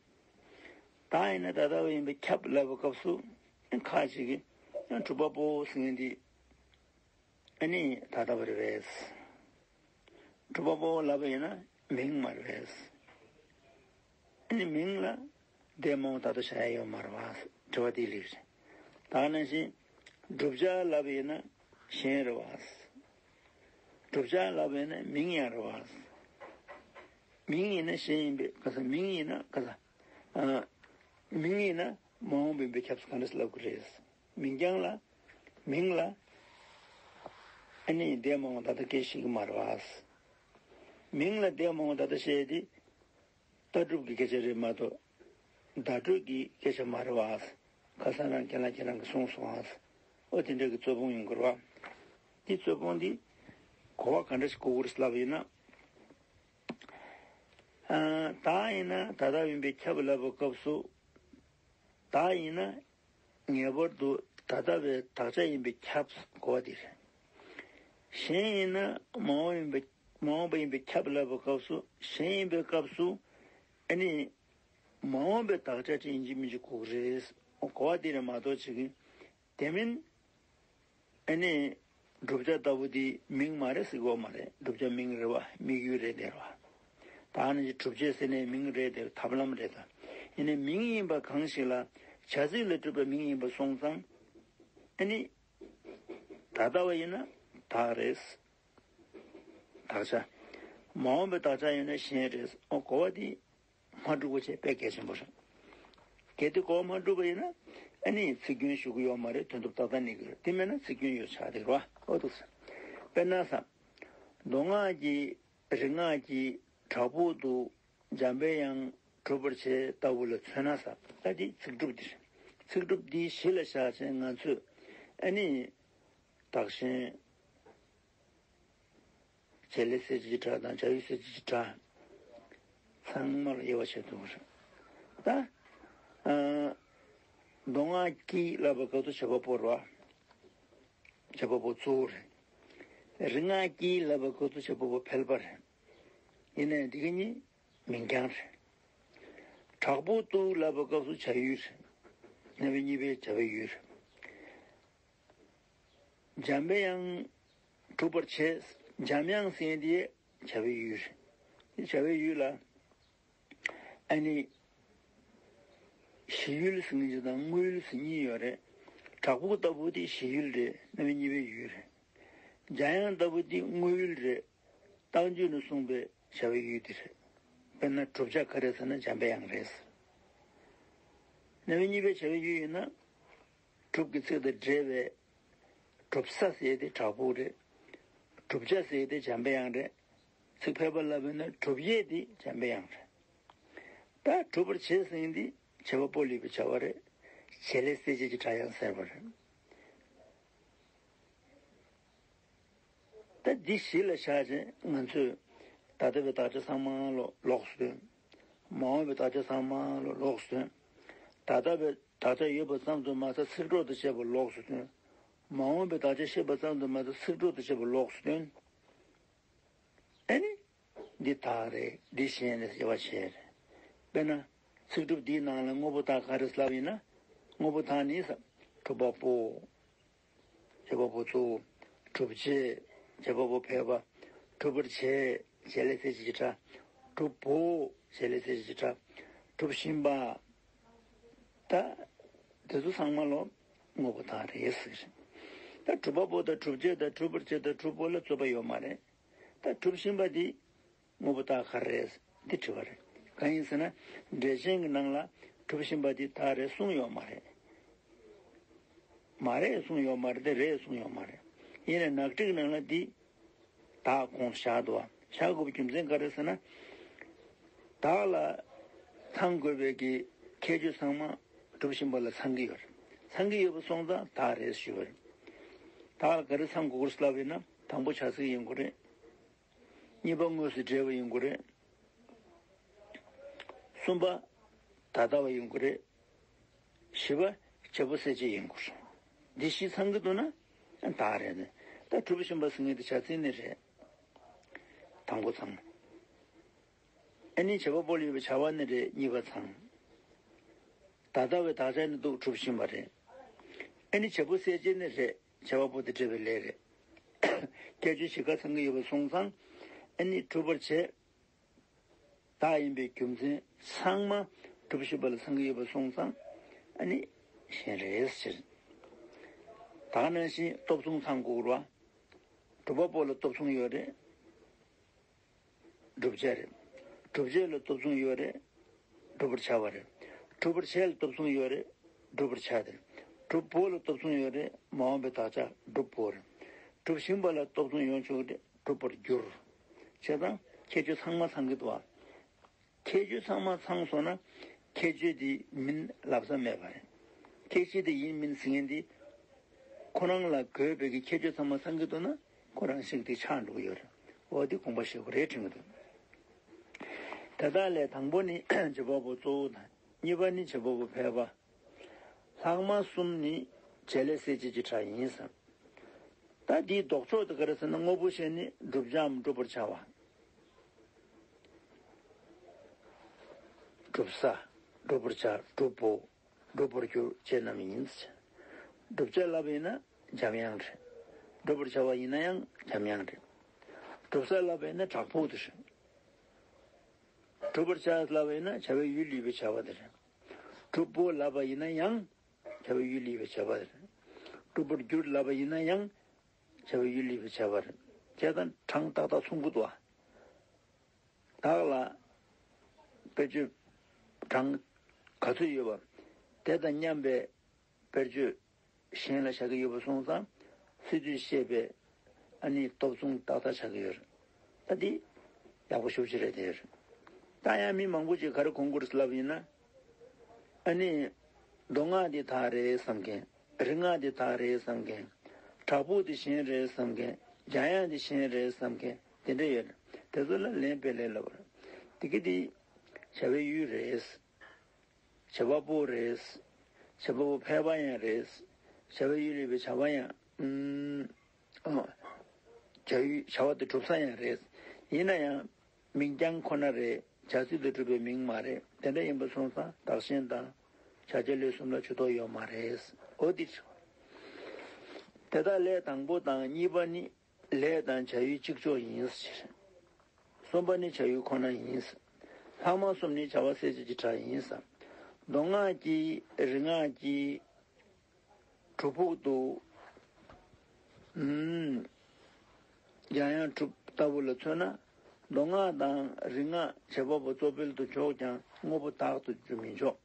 བདག་ཡིན་ན་ད་ལྟ་བ་ཡིན་པས་ཁྱབ་ལབ་པའི་སྐབས་སུ། ཁ་ཅིག་གིས་ཡང་གྲུབ་པ་པོ་ཟེར་མཁན་འདི། ཨ་ནི་ད་ལྟ་བ་རེད་པས། གྲུབ་པ་པོ་ལབ་པ་ཡིན་ན་མིང་མ་རེད་པས། ཨ་ནི་མིང་ལ་འདས་མ་འོངས་ད་ལྟ་བྱ་ཡ་ཡོད་མ་རེད་པ། དྲི་བ་དེའི་ལན་རེད། ད་ག་ནང་བཞིན་བསྒྲུབ་བྱ་ལབ་པ་ཡིན་ན་གཞན་རེད་པ། བསྒྲུབ་བྱ་ལབ་པ་ཡིན་ན་མིང་ཡང་རེད་པ། མིང་ཡིན་ན་གཞན་ཡིན་པས་ག་ས། མིང་ཡིན་ན་ག་ས། ཨ། མིང་ཡིན་ན་མ་འོངས་པ་ཡིན་པས་ཁྱབ་ས་ག་འདྲ་ལབ་ཀྱི་རེད། མིང་རྐྱང་ལ། མིང་ལ། ཨ་ནི་འདས་མ་འོངས་ད་ལྟ་སྐད་བཤད་ཀྱི་མ་རེད་པ། མིང་ལ་འདས་མ་འོངས་ད་ལྟ་བཤད་དེ། ལྟ་གྲུབ་ཀྱི་སྐད་ཆ་རེད་མ་གཏོགས། བརྡ་སྤྲོད་ཀྱི་སྐད་ཆ་མ་རེད་པ། ཁ་སང་རང་རྒན་ལགས་ཁྱེད་རང་གིས་གསུངས་སོང་ཨ། ཨོ་དེ་འདྲ་གི་རྩོད་སྤོང་ཡོང་གི་རེད་པ། དེ་རྩོད་སྤོང་འདི། གོ་བ་ག་འདྲ་ཞིག་གོ་དགོས་རེད་ལབ་ཡིན་ན། ཨ། བདག་ཡིན་ན་ད་ལྟ་ཡིན་པས་ཁྱབ་ལབ་པའི་སྐབས་སུ། བདག་ཡིན་ན་ངེས་པར་དུ་ད་ལྟ་བའི་དག་ཆ་ཡིན་པས་ཁྱབ་གོ་བ་འདི་རེད། གཞན་ཡིན་ན་མ་འོངས་ཡིན་པས། མ་འོངས་པ་ཡིན་པས་ཁྱབ་ལབ་པའི་སྐབས་སུ། གཞན་ཡིན་པའི་སྐབས་སུ། ཨ་ནི། མ་འོངས་པའི་དག་ཆ་ཅིག་ཡིན་གཅིག་མིན་གཅིག་གོ་གི་རེད། གོ་བ་འདི་རེད་མ་གཏོགས་ཅིག་གི། དེ་མིན། ཨ་ནི། བསྒྲུབ་བྱ་ལྟ་བུ་འདི་མིང་མ་རེད་ཟེར་གོ་མ་རེད། བསྒྲུབ་བྱ་མིང་རེད་པ། དམིགས་ཡུལ་རེད་དེ་རེད་པ། ད་ ད་ནི་གྲུབ་བྱེད་ཟེར་ནས་མིང་རེད་དེ་ཐབས་ལམ་རེད་ད། ཡིན་ནའི་མིང་ཡིན་པ་གང་ཞིག་ལ་བྱ་ཚིག་ལ་གྲུབ་པའི་མིང་ཡིན་པ་སོང་ཙང་། ཨ་ནི་ད་ལྟ་བ་ཡིན་ན་བདག་རེད། དག་ཆ། མ་འོངས་པའི་དག་ཆ་ཡིན་ན་གཞན་རེད། ཨོ་གོ་བ་འདི་མ་འགྲུབ་པ་བྱས་དཔེ་གལ་ཆེན་པོ་རེད། གལ་ཏེ་གོ་བ་མ་འགྲུབ་པ་ཡིན་ན་ཨ་ནི་ཚིག་སྐྱོན་ཞུ་གི་ཡོད་མ་རེད། དོན་དུ་ཏག་ཏག་གནས་ཀྱི་རེད། དེ་མེད་ན་ཚིག་སྐྱོན་ཡོད་ཆགས་བསྡད་རོ། ཨོ་འདུག་ཟེར། དཔེར་ན་ས། མདོ་སྔགས་ཀྱི་རིག་སྔགས་ཀྱི་བྲག་ཕུག་ཏུ་འཇམ་པའི་དབྱངས་གྲུབ་པར་བྱེད་ལྟ་བུ་ལ་མཚོན་ན་ས། ད་འདི་ཚིག་གྲུབ་འདི་རེད། ཚིག་གྲུབ་འདི་གཞི་ལ་བཞག་བྱས་ང་ཚོས་ཨ་ནི་བདག་གཞན། བྱེད་ལས་གསལ་བྱེད་ཀྱི་སྒྲ་དང་བྱ་ཡུལ་གསལ་བྱེད་ཀྱི་སྒྲ་ཚང་མ་ལ་དབྱེ་བ་ཕྱེ་ཐུབ་པ་རེད། ད་ཨ། མདོ་སྔགས་ཀྱི་ལབ་པའི་སྐབས་སུ་བྱེད་པ་པོ་རེད་བ། བྱེད་པ་པོ་གཙོ་བོ་རེད། རིག་སྔགས་ཀྱི་ལབ་པའི་སྐབས་སུ་བྱེད་པ་པོ་ཕལ་པ་རེད། ཡིན་ནའི་འདི་ག་གཉིས་མིང་རྐྱང་རེད། བྲག་ཕུག་ཏུ་ལབ་པའི་སྐབས་སུ་བྱ་ཡུལ་རེད། རྣམ་དབྱེ་གཉིས་པའི་བྱ་བའི་ཡུལ་རེད། འཇམ་པའི་དབྱངས་གྲུབ་པར་བྱེད། འཇམ་དབྱངས་ཟེར་མཁན་དེ་བྱ་བའི་ཡུལ་རེད། བྱ་བའི་ཡུལ་ལ་ཨ་ནི་གཞི་ཡུལ་ཟེར་མཁན་ཅིག་དང་དངོས་ཡུལ་ཟེར་གཉིས་ཡོད་རེད། བྲག་ཕུག་ལྟ་བུ་དེ་གཞི་ཡུལ་རེད། རྣམ་དབྱེ་གཉིས་པའི་ཡུལ་རེད། འཇམ་དབྱངས་ལྟ་བུ་དེ་དངོས་ཡུལ་རེད། རྟགས་འཇུག་ནས་གསུངས་པའི་བྱ་བའི་ཡུལ་དེ་རེད། དཔེར་ན་བསྒྲུབ་བྱ་ག་རེ་ཟེར་ན་འཇམ་པའི་དབྱངས་རེད། རྣམ་དབྱེ་གཉིས་པའི་བྱ་བའི་ཡུལ་ཡིན་ན། སྒྲུབ་ཀྱི་ཚིག་དང་འབྲེལ་བའི་སྒྲུབ་ས་ཟེར་དེ་བྲག་ཕུག་རེད། བསྒྲུབ་བྱ་ཟེར་དེ་འཇམ་པའི་དབྱངས་རེད། ཚིག་ཕལ་པ་ལབ་པ་ཡིན་ན་སྒྲུབ་ཡས་དེ་འཇམ་པའི་དབྱངས་རེད། ད་སྒྲུབ་པར་བྱེད་ཟེར་དེ་བྱེད་པ་པོ་ལ་ཡོད་པའི་བྱ་བ་རེད། བྱེད་ལས་གསལ་བྱེད་ཀྱི་སྒྲ་ཡང་ཟེར་བ་རེད། ད་འདི་གཞི་ལ་བཞག་བྱས་ང་ཚོས་ད་ལྟ་བའི་དག་ཆ་ཚང་མ་ལོ་ལོགས་སུ་སྟོན། མ་འོངས་པའི་དག་ཆ་ཚང་མ་ལོ་ལོགས་སུ་སྟོན། ད་ལྟ་བའི་དག་ཆ་ཡོད་པ་ཙམ་དུ་མ་ཟད་ཚིག་གྲོགས་དང་བཅས་པ་ལོགས་སུ་སྟོན། མ་འོངས་པའི་དག་ཆ་ཤེས་པ་ཙམ་དུ་མ་ཟད་ཚིག་གྲོགས་དང་བཅས་པ་ལོགས་སུ་སྟོན། ཨ་ནི། འདི་བདག་རེད། འདི་གཞན་རེད་ཟེར་བ་བྱས་རེད། དཔེར་ན། ཚིག་གྲུབ་འདིའི་ནང་ལ་དངོས་པོ་བདག་ག་རེ་ལབ་ཡིན་ན། དངོས་པོ་བདག་ནི་ས། གྲུབ་པ་པོ། བྱེད་པ་པོ་གཙོ་བོ། སྒྲུབ་བྱེད། བྱེད་པ་པོ་ཕལ་པ། སྒྲུབ་པར་བྱེད། བྱེད་ལས་གསལ་བྱེད་ཀྱི་སྒྲ། སྒྲུབ་པོ། བྱེད་ལས་གསལ་བྱེད་ཀྱི་སྒྲ། སྒྲུབ་བཞིན་པ། ད། དེ་ཚོ་ཚང་མ་ལོ། དངོས་པོ་བདག་རེད་ཟེར། ད་གྲུབ་པ་པོ་དང་སྒྲུབ་བྱེད་དང་སྒྲུབ་པར་བྱེད་དང་སྒྲུབ་པོ་ལ་རྩོད་པ་ཡོད་མ་རེད། ད་སྒྲུབ་བཞིན་པ་འདི་དངོས་པོ་བདག་ག་རེ་རེད་འདི་དྲི་བ་རེད། གང་ཡིན་ཟེར་ན་འགྲེལ་ཆེན་གྱི་ནང་ལ་སྒྲུབ་བཞིན་པ་འདི་བདག་རེད་གསུངས་ཡོད་མ་རེད། མ་རེད་གསུངས་ཡོད་མ་རེད་དེ་རེད་གསུངས་ཡོད་མ་རེད། ཡིན་ནའི་ནག་ཁྲིག་ནང་ལ་འདི་བདག་ཁོངས་བཞག་འདུག་བ། བཞག་དགོས་པའི་རྒྱུ་མཚན་ག་རེ་ཟེར་ན། བདག་ལ་ཚང་དགོས་པའི་གི་ཁྱད་ཆོས་ཚང་མ་སྒྲུབ་བཞིན་པ་ལ་ཚང་གི་ཡོད་རེད། ཚང་གི་ཡོད་པ་སོང་ཙང་བདག་རེད་ཞུས་པ་རེད། བདག་ལ་ག་རེ་ཚང་དགོས་ཀྱི་རེད་ལབ་ཡིན་ན་དང་པོ་བྱ་ཚིག་ཡིན་དགོས་རེད། གཉིས་པ་དངོས་སུ་འབྲེལ་བ་ཡིན་དགོས་རེད། གསུམ་པ་ད་ལྟ་བ་ཡིན་དགོས་རེད། བཞི་པ་བྱེད་པོ་གསལ་བྱེད་ཡིན་དགོས་རེད། འདི་བཞི་ཚང་གི་འདུག་ན་བདག་རེད་ནས་ད་གྲུབ་བཞིན་པ་ཟེར་མཁན་དེ་བྱ་ཚིག་ནི་རེད། དང་པོ་ཚང་། ཨ་ནི་བྱེད་པ་པོ་ལ་ཡོད་པའི་བྱ་བ་ནི་རེད་གཉིས་པ་ཚང་། ད་ལྟ་བའི་དག་ཆ་ནི་འདུག་གྲུབ་བཞིན་པ་རེད། ཨ་ནི་བྱེད་པོ་གསལ་བྱེད་ནི་རེད། བྱེད་པ་པོ་དེ་འབྲེལ་བའི་ལས་རེད། ཁྱད་ཆོས་བཞི་ཀ་ཚང་གི་ཡོད་པ་སོང་ཙང་། ཨ་ནི་སྒྲུབ་པར་བྱེད། བདག་ཡིན་པའི་རྒྱུ་མཚན་ཚང་མ་སྒྲུབ་བཞིན་པ་ལ་ཚང་གི་ཡོད་པ་སོང་ཙང་། ཨ་ནི་གཞན་རེད་ཟེར། ད་ག་ནང་བཞིན་སྟོབས་མཚུངས་ཚང་དགོས་རེད་བ། སྒྲུབ་པ་པོ་ལ་སྟོབས་མཚུངས་ཡོད་རེད། བསྒྲུབ་བྱ་རེད། བསྒྲུབ་བྱ་ལ་སྟོབས་མཚུངས་ཡོད་རེད། བསྒྲུབ་པར་བྱ་བ་རེད། སྒྲུབ་པར་བྱ་ལ་སྟོབས་མཚུངས་ཡོད་རེད། བསྒྲུབ་པར་བྱ་དེ་རེད། སྒྲུབ་པོ་ལ་སྟོབས་མཚུངས་ཡོད་རེད། མ་འོངས་པའི་དག་ཆ་སྒྲུབ་པོ་རེད། སྒྲུབ་བཞིན་པ་ལ་སྟོབས་མཚུངས་ཡོང་ཆོག་གི་རེད། སྒྲུབ་པར་འགྱུར། བྱས་ཙང་ཁྱད་ཆོས་ཚང་མ་ཚང་གི་འདུག་བ། ཁྱད་ཆོས་ཚང་མ་ཚང་སོང་ན་ཁྱད་ཆོས་དེ་མིན་ལབ་ས་མེད་པ་རེད། ཁྱད་ཆོས་དེ་ཡིན་མིན་ཟེར་མཁན་དེ་ཁོ་རང་ལ་དགོས་པའི་གི་ཁྱད་ཆོས་ཚང་མ་ཚང་གི་འདུག་ན་ཁོ་རང་ཤིང་དེ་ཆགས་འགྲོ་གི་ཡོད་རེད། འོ་དེ་དགོངས་པ་བཞེས་དགོས་རེད་དྲན་གི་འདུག་དེ་དག་ལས་དང་པོ་ནི་བྱེད་པ་པོ་གཙོ་བོ་དང་གཉིས་པ་ནི་བྱེད་པ་པོ་ཕལ་པ། ལྷག་མ་གསུམ་ནི་བྱེད་ལས་གསལ་བྱེད་ཀྱི་སྒྲ་ཡིན་ཟེར། ད་འདིའི་ལྡོག་ཕྱོགས་དེ་ག་རེ་ཟེར་ན་དངོས་པོ་བཤད་ནི་བསྒྲུབ་བྱའམ་བསྒྲུབ་པར་བྱ་བ། བསྒྲུབ་ས། བསྒྲུབ་པར་བྱ། བསྒྲུབ་པོ། བསྒྲུབ་པར་འགྱུར་བཅས་རྣམས་ཡིན། བསྒྲུབ་བྱ་ལབ་པ་ཡིན་ན་འཇམ་དབྱངས་རེད། བསྒྲུབ་པར་བྱ་བ་ཡིན་ན་ཡང་འཇམ་དབྱངས་རེད། བསྒྲུབ་ས་ལབ་པ་ཡིན་ན་བྲག་ཕུག་དེ་རེད། གྲུབ་པར་བྱ་ལབ་པ་ཡིན་ན་བྱ་བའི་ཡུལ་ཡིན་པའི་བྱ་བ་དེ་རེད། གྲུབ་པོ་ལབ་པ་ཡིན་ན་ཡང་བྱ་བའི་ཡུལ་ཡིན་པའི་བྱ་བ་རེད། གྲུབ་པར་འགྱུར་ལབ་པ་ཡིན་ན་ཡང་བྱ་བའི་ཡུལ་ཡིན་པའི་བྱ་བ་རེད། བྱས་ཙང་གྲངས་ཏག་ཏག་མཚུངས་ཀྱི་འདུག་བ། བདག་ལ་དཔེར་བརྗོད་གྲངས་ག་ཚོད་ཡོད་པ་དེ་དང་མཉམ་པའི་དཔེར་བརྗོད་གཞན་ལ་བཞག་གི་ཡོད་པ་སོང་ཙང་སི་ཏུས་བཤད་པའི་ཨ་ནི་སྟོབས་མཚུངས་ཏག་ཏག་ཆགས་ཀྱི་ཡོད་རེད། ད་འདི་ཡག་པོ་ཞེ་པོ་ཅིག་རེད་དེ། ད་ཡང་མི་མང་པོ་ཅིག་ག་རེ་དགོངས་ཀྱི་རེད་ལབ་ཡིན་ན། ཨ་ནི་མདོ་སྔགས་འདི་དག་རེད་བསམ་མཁན། རིག་སྔགས་འདི་དག་རེད་བསམ་མཁན། བྲག་ཕུག་འདི་གཞན་རེད་བསམ་མཁན། འཇམ་དབྱངས་འདི་གཞན་རེད་བསམ་མཁན་དེ་འདྲ་ཡོད་རེད། དེ་ཚོ་ལ་ལན་དཔེ་ལན་ལབ་པ་རེད། དེ་གི་འདི་བྱ་བའི་ཡུལ་རེད། བྱེད་པ་པོ་རེད། བྱེད་པ་པོ་ཕལ་པ་ཡང་རེད། བྱ་བའི་ཡུལ་ཡིན་པའི་བྱ་བ་ཡང་། ཨུམ། ཨོ། བྱ་ཡུལ་བྱ་བ་དེ་གྲུབ་ས་ཡང་རེད། ཡིན་ན་ཡང་། མིང་རྐྱང་ཁོ་ན་རེད། བྱ་ཚུལ་དུ་གྲུབ་པའི་མིང་མ་རེད། དེ་འདྲ་ཡིན་པ་སོང་ཙང་བདག་གཞན་དང་། བྱ་བྱེད་ལས་གསུམ་ལ་ཇུས་གཏོགས་ཡོད་མ་རེད། འོ་འདི་རེད། དེ་དག་ལས་དང་པོ་དང་གཉིས་པ་ནི། ལས་དང་བྱ་ཡུལ་གཅིག་ལྕོགས་ཡིན་ཟེར། གསུམ་པ་ནི་བྱ་ཡུལ་ཁོ་ན་ཡིན་ཟེར། ལྷག་མ་གསུམ་ནི་བྱ་བ་གསལ་བྱེད་ཀྱི་གྲས་ཡིན་ཟེར། མདོ་སྔགས་ཀྱི་རིག་སྔགས་ཀྱི་གྲུབ་ཕུག་ཏུ། ཨུམ། འཇམ་དབྱངས་གྲུབ་ལྟ་བུ་ལ་མཚོན་ན། མདོ་སྔགས་དང་རིག་སྔགས་བྱེད་པ་པོ་གཙོ་དཔེ་དུ་འཇོག་ཀྱང་དངོས་པོ་བདག་ཏུ་མི་འཇོག་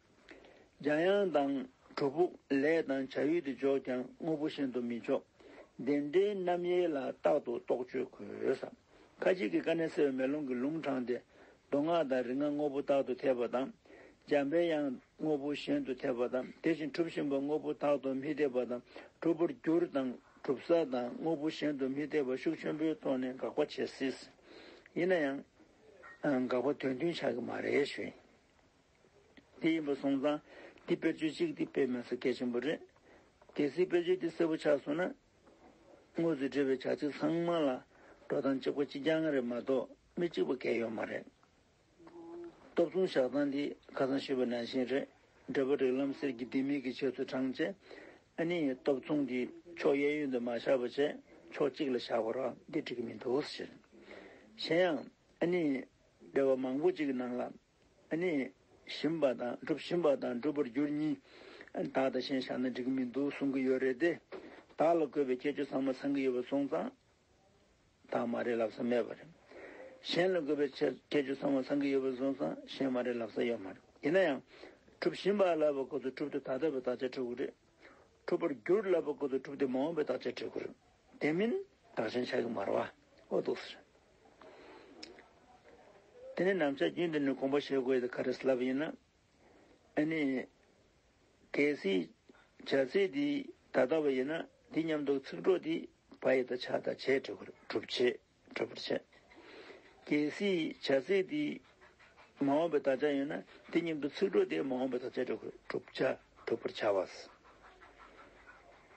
འཇམ་དབྱངས་དང་གྲུབ་ཕུག་ལས་དང་བྱ་ཡུལ་དུ་འཇོག་ཀྱང་དངོས་པོ་གཞན་དུ་མི་འཇོག་དེ་འདྲའི་རྣམ་དབྱེ་ལ་རྟག་ཏུ་རྟོག་དཔྱོད་དགོས་ཟེར། ཁ་ཅིག་གིས་དཀའ་གནད་གསལ་བའི་མེ་ལོང་གི་ལུང་དྲངས་ཏེ། མདོ་སྔགས་དང་རིག་སྔགས་དངོས་པོ་བདག་ཏུ་འཐད་པ་དང་། འཇམ་པའི་དབྱངས་དངོས་པོ་གཞན་དུ་འཐད་པ་དང་། དེ་བཞིན་གྲུབ་བཞིན་པ་དངོས་པོ་བདག་ཏུ་མི་འཐད་པ་དང་། གྲུབ་པར་འགྱུར་དང་གྲུབ་ས་དང་དངོས་པོ་གཞན་དུ་མི་འཐད་པ་ཤུགས་ཆེན་པོའི་ཐོག་ནས་དགག་པ་བྱེད་སྲིད། ཡིན་ན་ཡང་། དགག་པ་དོན་མཐུན་ཆགས་ཀྱི་མ་རེད་ཞུ། དེ་ཡིན་པ་སོང་ཙང་འདི་དཔེར་བརྗོད་གཅིག་འདི་དཔེ་མི་སྲིད་གལ་ཆེན་པོ་རེད། གལ་སྲིད་དཔེར་བརྗོད་འདི་གསལ་པོ་ཆགས་སོང་ན། དངོས་སུ་འབྲེལ་བའི་བྱ་ཚིག་ཚང་མ་ལ་འགྲོ་སྟངས་གཅིག་པ་གཅིག་རྐྱང་རེད་མ་གཏོགས་མི་གཅིག་པ་གལ་ཡོད་མ་རེད། སྟོབས་མཚུངས་བཞག་སྟངས་འདི་ཁ་སང་ཞུས་པ་ནང་བཞིན་རེད། འགྲེལ་པ་རིགས་ལམ་གསེར་གྱི་ལྡེ་མིག་གི་ཆོས་སུ་དྲངས་བྱས། ཨ་ནི་སྟོབས་མཚུངས་འདི་ཕྱོགས་གཡས་གཡོན་དུ་མ་བཞག་པ་བྱས་ཕྱོགས་གཅིག་ལ་བཞག་པ་ར་འདི་འགྲིག་གི་མི་འདུག་ཟེར། གཞན་ཡང་ཨ་ནི་འགྲེལ་པ་མང་པོ་ཅིག་གི་ནང་ལ། ཨ་ནི། བཞིན་པ་དང་གྲུབ་བཞིན་པ་དང་གྲུབ་པར་འགྱུར་གཉིས། ཨ་ནི་བདག་དང་གཞན་བཞག་ན་འགྲིག་གི་མི་འདུག་གསུང་གི་ཡོད་རེད་དེ། བདག་ལ་དགོས་པའི་ཁྱད་ཆོས་ཚང་མ་ཚང་གི་ཡོད་པ་སོང་ཙང་། བདག་མ་རེད་ལབ་ས་མེད་པ་རེད། གཞན་ལ་དགོས་པའི་ཁྱད་ཁྱད་ཆོས་ཚང་མ་ཚང་གི་ཡོད་པ་སོང་ཙང་གཞན་མ་རེད་ལབ་ས་ཡོད་མ་རེད། ཡིན་ན་ཡང་། གྲུབ་བཞིན་པ་ལབ་པ་ཁོ་ཚོ་གྲུབ་དེ་ད་ལྟ་བའི་དག་ཆ་འཁྲི་དགོས་རེད། གྲུབ་པར་འགྱུར་ལབ་པ་ཁོ་ཚོ་གྲུབ་དེ་མ་འོངས་པའི་དག་ཆ་འཁྲི་དགོས་རེད། དེ་མིན་བདག་གཞན་ཆགས་ཀྱི་མ་རེད་བ། འོ་འདུག་ཟེར། དེ་ནས་ནམ་ཞག་རྒྱུན་དུ་ནི་དགོངས་པ་བཞེས་དགོས་ཡོད་དེ་ག་རེ་ལབ་ཡིན་ན། ཨ་ནི། གལ་སྲིད་བྱ་ཚིག་འདི་ད་ལྟ་བ་ཡིན་ན་འདི་མཉམ་དུ་ཚིག་གྲོགས་འདི་བ་ཡི་ད་ཆ་ད་བྱས་འགྲོ་གི་རེད་གྲུབ་བྱེད་གྲུབ་པར་བྱེད། གལ་སྲིད་བྱ་ཚིག་འདི་མ་འོངས་པའི་དག་ཆ་ཡིན་ན་འདི་མཉམ་དུ་ཚིག་གྲོགས་དེ་མ་འོངས་པའི་དག་ཆ་འགྲོ་གི་རེད་གྲུབ་བྱ་གྲུབ་པར་བྱ་བ།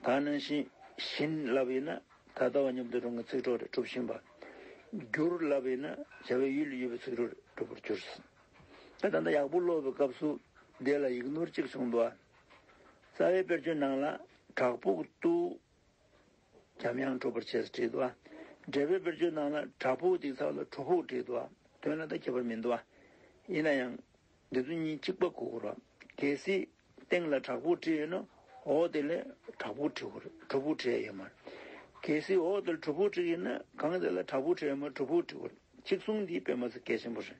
ད་ནང་བཞིན་བཞིན་ལབ་ཡིན་ན། ད་ལྟ་བ་མཉམ་དུ་རུང་གི་ཚིག་གྲོགས་རེད་གྲུབ་བཞིན་པ། འགྱུར་ལབ་ཡིན་ན་བྱ་བའི་ཡུལ་ཡོད་པའི་ཚིག་གྲོགས་རེད་གྲུབ་པར་གྱུར། ད་ད་ལྟ་ཡག་པོ་ཀློག་པའི་སྐབས་སུ་དེ་ལ་ཡིག་ནོར་གཅིག་བྱུང་འདུག་ཨ། རྩ་བའི་དཔེར་བརྗོད་ནང་ལ་བྲག་ཕུག་ཏུ་འཇམ་དབྱངས་གྲུབ་པར་བྱེད་ཟེར་བྲིས་འདུག་ཨ། འགྲེལ་པའི་དཔེར་བརྗོད་ནང་ལ་བྲག་ཕུག་དེའི་ཚབ་ལ་གྲུབ་ཕུག་བྲིས་འདུག་ཨ། དོན་ལ་ད་ཁྱད་པར་མི་འདུག་ཨ། ཡིན་ན་ཡང་། འདི་ཚོ་གཉིས་གཅིག་པ་གོ་དགོས་རེད། གལ་སྲིད་སྟེང་ལ་བྲག་ཕུག་བྲིས་ཡོད་ན་འོག་དེ་ལ་བྲག་ཕུག་བྲིས་དགོས་རེད་གྲུབ་ཕུག་བྲིས་ཡ་ཡོད་མ་རེད། གལ་སྲིད་འོག་དེ་ལ་གྲུབ་ཕུག་བྲིས་ཡིན་ན་གང་དེ་ལ་བྲག་ཕུག་བྲིས་ཡོད་མ་རེད་གྲུབ་ཕུག་བྲིས་དགོས་རེད། གཅིག་མཚུངས་འདི་དཔེ་མ་སྲིད་གལ་ཆེན་པོ་རེད།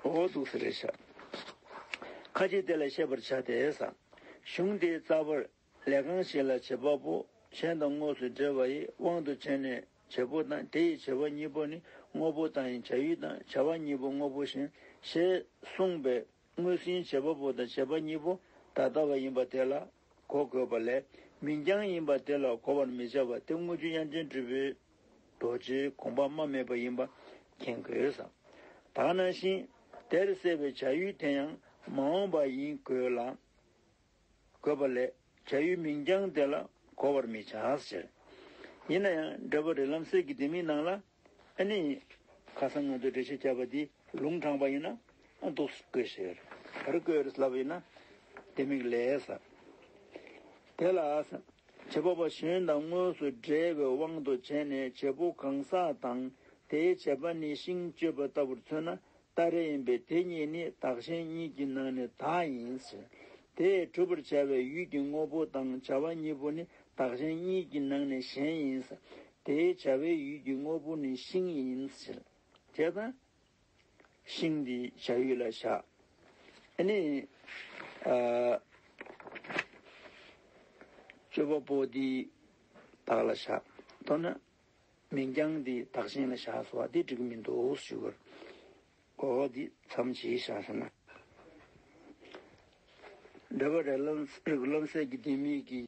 འོག་འདུག་ཟེར་རེད་ཤག་ཁ་ཅིག་དེ་ལ་བཤད་པར་བྱ་སྟེ་ཟེར། གཞུང་དེའི་རྩ་བར། ལས་གང་ཞིག་ལ་བྱེད་པ་པོ་གཞན་དང་དངོས་སུ་འབྲེལ་བ་ཡི་དབང་དུ་བྱས་ནས་བྱེད་པོ་དང་དེ་ཡི་བྱེད་པ་གཉིས་པོ་ནི་དངོས་པོ་དང་ཡི་བྱ་ཡུལ་དང་བྱ་བ་གཉིས་པོ་དངོས་པོ་བཞིན་ཞེས་གསུངས་པས་དངོས་ཟིན་བྱེད་པ་པོ་དང་བྱེད་པ་གཉིས་པོ་ད་ལྟ་བ་ཡིན་པ་དེ་ལ་གོ་དགོས་པ་ལས་མིང་རྐྱང་ཡིན་པ་དེ་ལ་གོ་བར་མི་བྱ་བ་དེ་དངུལ་ཆུ་དབྱངས་ཅན་གྲུབ་པའི་རྡོ་རྗེའི་དགོངས་པ་རྨ་མེད་པ་ཡིན་པ་མཁྱེན་དགོས་སམ། ད་ག་ནང་བཞིན་དེར་གསལ་བའི་བྱ་ཡུལ་དེ་ཡང་མ་འོངས་པ་ཡིན་དགོས་ལ། དགོས་པ་ལས་བྱ་ཡུལ་མིང་རྐྱང་དེ་ལ་གོ་བར་མི་བྱ་ཟེར། ཡིན་ན་ཡང་འགྲེལ་པ་རིགས་ལམ་གསེར་གྱི་ལྡེ་མིག་ནང་ལ་ཨ་ནི་ཁ་སང་ང་ཚོས་འགྲེལ་བཤད་བརྒྱབ་པ་འདི་ལུང་དྲངས་པ་ཡིན་ན་ཨ་འདུག་སེ་བཀོད་བཞག་ཡོད་རེད། ག་རེ་བཀོད་ཡོད་རེད་ལབ་པ་ཡིན་ན་ལྡེ་མིག་ལས་ཟེར། དེ་ལ་ཟེར། བྱེད་པ་པོ་གཞན་དང་དངོས་སུ་འབྲེལ་བའི་དབང་དུ་བྱས་ནས་བྱེད་པོ་གང་ཟག་དང་དེའི་བྱེད་པ་ནི་ཤིང་གཅོད་པ་ལྟ་བུར་མཚོན་ན། ས་ར་ཡིན་པས་དེ་གཉིས་ནི་བདག་གཞན་གཉིས་ཀྱི་ནང་ནས་བདག་ཡིན་ཟེར། དེས་གྲུབ་པར་བྱ་བའི་ཡུལ་གྱི་དངོས་པོ་དང་བྱ་བ་གཉིས་པོ་ནི་བདག་གཞན་གཉིས་ཀྱི་ནང་ནས་གཞན་ཡིན་ཟེར། དེའི་བྱ་བའི་ཡུལ་གྱི་དངོས་པོ་ནི་ཤིང་ཡིན་ཟེར། བྱས་ཙང་། ཤིང་འདི་བྱ་ཡུལ་ལ་བཞག་ཨ་ནི། ཨ། སྤྱོད་པ་པོ་འདི་བདག་ལ་བཞག་མདོར་ན། མིང་རྐྱང་འདི་བདག་གཞན་ལ་བཞག་སོང་བ་འདི་འགྲིག་མི་འདུག་ཞུ་བར། གོ་བ་འདི་མཚམས་བཞག་ཟེར་ན། འདྲ་བ་རེ་ལམ་རིགས་ལམ་སེལ་གྱི་ལྡེ་མིག་གི